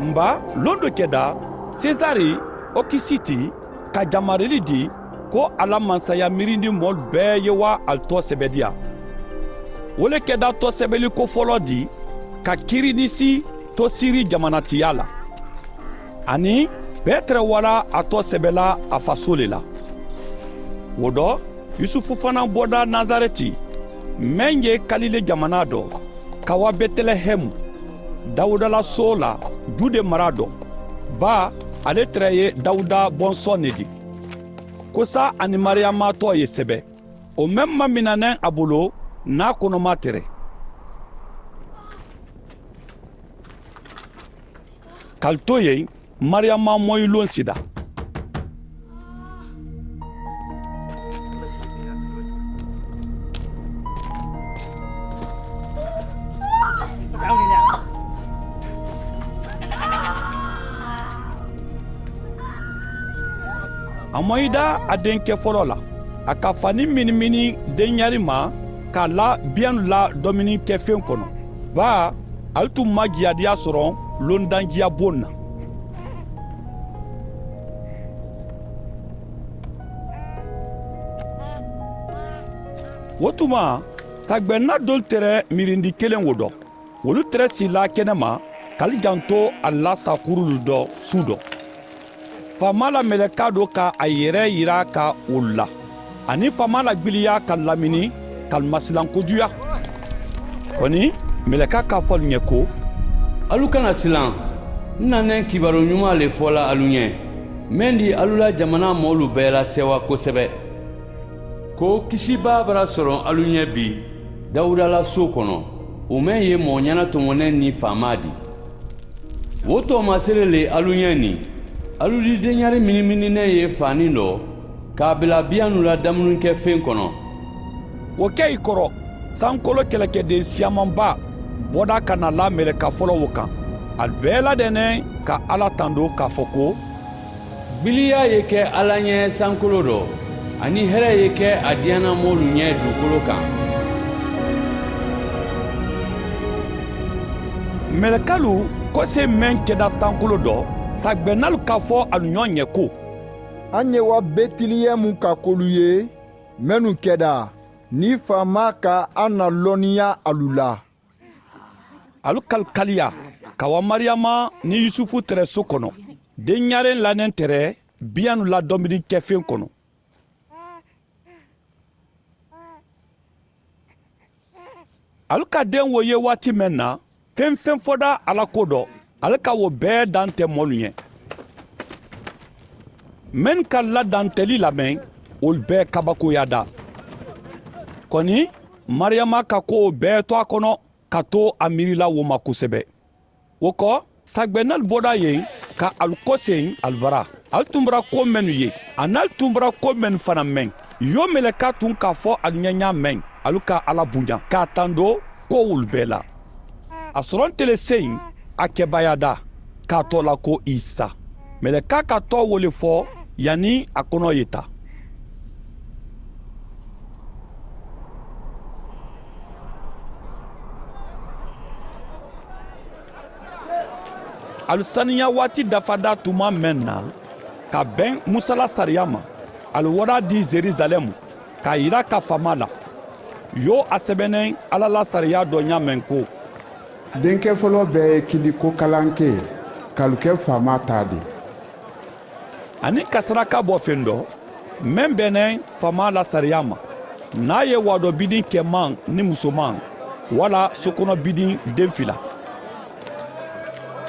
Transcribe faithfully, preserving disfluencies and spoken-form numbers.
N baa, londo keda sezari okisiti ka jamareli di ko a la mansaya miirindi moolu bee ye wa ali too sebediya. Wo le keda too sebeli kofoloo di ka kirinisi to siri jamanatiya la. Aniŋ petere wala a too sebela a fasoo le la. Wo do, yusufu fanaa boda nasareti, meŋ ye kalile jamanaa do, ka wa betelehemu, dawuda la soo la, jude mara do. Baa, ale tere ye dawuda bonsoŋ ne di. Kosa a niŋ mariyama too ye sebe, wo meŋ maŋ mina neŋ a bulu, niŋ a konomaa tere. Ka ali to yen, mariyama moyi loŋ sida. A moyita a denke foloo la, a ka fani minimini denyari ma, ka a la biyanu la dominiŋ kefeŋ kono. Baa, ali tun maŋ jiyadiya soroŋ londaŋ jiya boŋ na. Wo tuma, sagbenna doolu tere miirindi keleŋ wo do. Wolu tere siila kenema, ka ali janto ali la saakuurulu do suu do. Faamaa la melekaa do ka a yere yira ka wolu la, aniŋ faamaa la gbiliya ka ali lamini, ka ali masilankojuya. Koni, melekaa ka a fo ali ɲe ko, alu kana silaŋ. N na neŋ kibaru ɲumaa le fola alu ɲe, meŋ di alu la jamanaa moolu bee la sewa kosebe, ko kisibaa bara soroŋ alu ɲe bi, dawuda la soo kono, wo meŋ ye moo ɲanatomoneŋ niŋ faamaa di. Wo toomasere le alu ɲe niŋ, alu di denyari miniminineŋ ye faa niŋ do, ka a bila biyanu la damuninke feŋ kono. Wo keyi koro, sankolo kelekedeŋ siyamanbaa boda ka na la meleka folowo kaŋ. Ali bee la deneŋ ka alla tando ka a fo ko, gbiliya ye ke alla ɲe sankolo do, aniŋ here ye ke a diyaana moolu ɲe dukolo kaŋ. Melekalu kose meŋ keda sankolo do, sagbenalu ka fo alu ɲoŋ ɲe ko, a ɲe wa betiliyemu ka kolu ye mennu keda, niŋ faamaa ka a na loniya alu la. Alu ka alu kaliya ka wa mariyama niŋ yusufu tere so kono, denyare lanen tere biyanu la dominiŋ kefeŋ kono. Alu ka deŋ wo ye waati meŋ na, feŋ feŋ foda alla ko do, alu ka wo bee dante moolu ɲe. Mennu ka alu la danteli lameŋ, wolu bee kabakoyata. Koni, mariyama ka kowo bee to a kono, ka to a miirila wo ma kosebe. Wo ko, sagbenalu boda yen ka alu koseŋ alu bara. Alu tumbura ko mennu ye, aniŋ alu tumbura ko mennu fanaŋ meŋ, yo meleka tun ka a fo alu ɲaɲa meŋ, alu ka alla buɲa ka a tando ko wolu bee la. A soronte le seyiŋ a kebaayada ka a to la ko isa. Meleka ka to wo le fo, yanniŋ a kono ye taa. Alu saniya waati dafada tuma meŋ na, ka beŋ musa la sariya ma, alu wara di yerusalɛmu, ka a yira ka faamaa la. Yo a sebeneŋ alla la sariya do ɲaameŋ ko, denkɛ foloo bee ye kili ko kalanke, ka alu ke faamaa taa di. Aniŋ ka saraka bo feŋ do meŋ beneŋ faamaa la sariya ma, niŋ a ye waadoo bidiŋ keemaŋ niŋ musomaŋ, walla sokono bidiŋ deŋ fila,